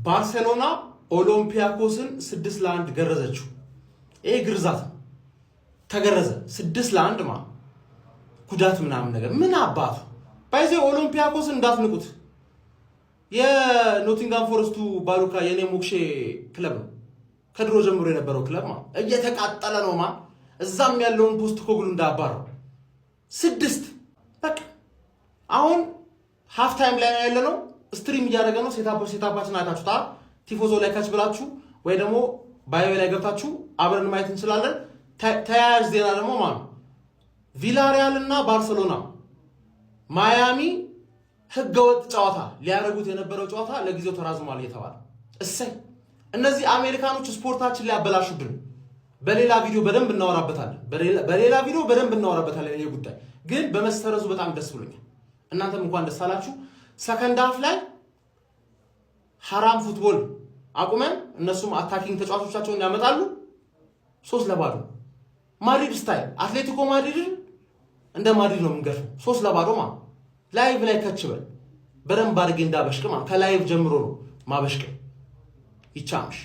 ባርሴሎና ኦሎምፒያኮስን 6-1 ገረዘችው። ይሄ ግርዛት ነው። ተገረዘ 6-1 ማ ጉዳት ምናምን ነገር ምን አባቱ። By the way ኦሎምፒያኮስን እንዳትንቁት። የኖቲንጋም ፎረስቱ ባሉካ የኔ ሞክሼ ክለብ ነው። ከድሮ ጀምሮ የነበረው ክለብ ማ እየተቃጠለ ነው ማ እዛም ያለውን ፖስት ኮግሉ እንዳባረው ስድስት። በቃ አሁን half time ላይ ያለ ነው። Stream እያደረገ ነው። Setup ኣችን አይታችሁታ። ቲፎዞ ላይ ከች ብላችሁ ወይ ደግሞ bio ላይ ገብታችሁ አብረን ማየት እንችላለን። ተያያዥ ዜና ደግሞ ማለት ቪላሪያል እና ባርሰሎና ማያሚ ህገወጥ ጨዋታ ሊያደርጉት የነበረው ጨዋታ ለጊዜው ተራዝሟል እየተባለ። እሰይ፣ እነዚህ አሜሪካኖች ስፖርታችን ሊያበላሹብን። በሌላ ቪዲዮ በደንብ እናወራበታለን። በሌላ ቪዲዮ በደንብ እናወራበታለን። ይሄ ጉዳይ ግን በመሰረዙ በጣም ደስ ብሎኛል። እናንተም እንኳን ደስ አላችሁ። Second half ላይ ሐራም football አቁመን እነሱም attacking ተጫዋቾቻቸውን ያመጣሉ። 3-0 ማድሪድ style፣ አትሌቲኮ ማድሪድን እንደ ማድሪድ ነው የምንገርፈው። 3-0 ማ live ላይ ከች በል፣ በደንብ አድርጌ እንዳበሽቅ ማ ከ live ጀምሮ ነው ማበሽቅ ይቻምሽ።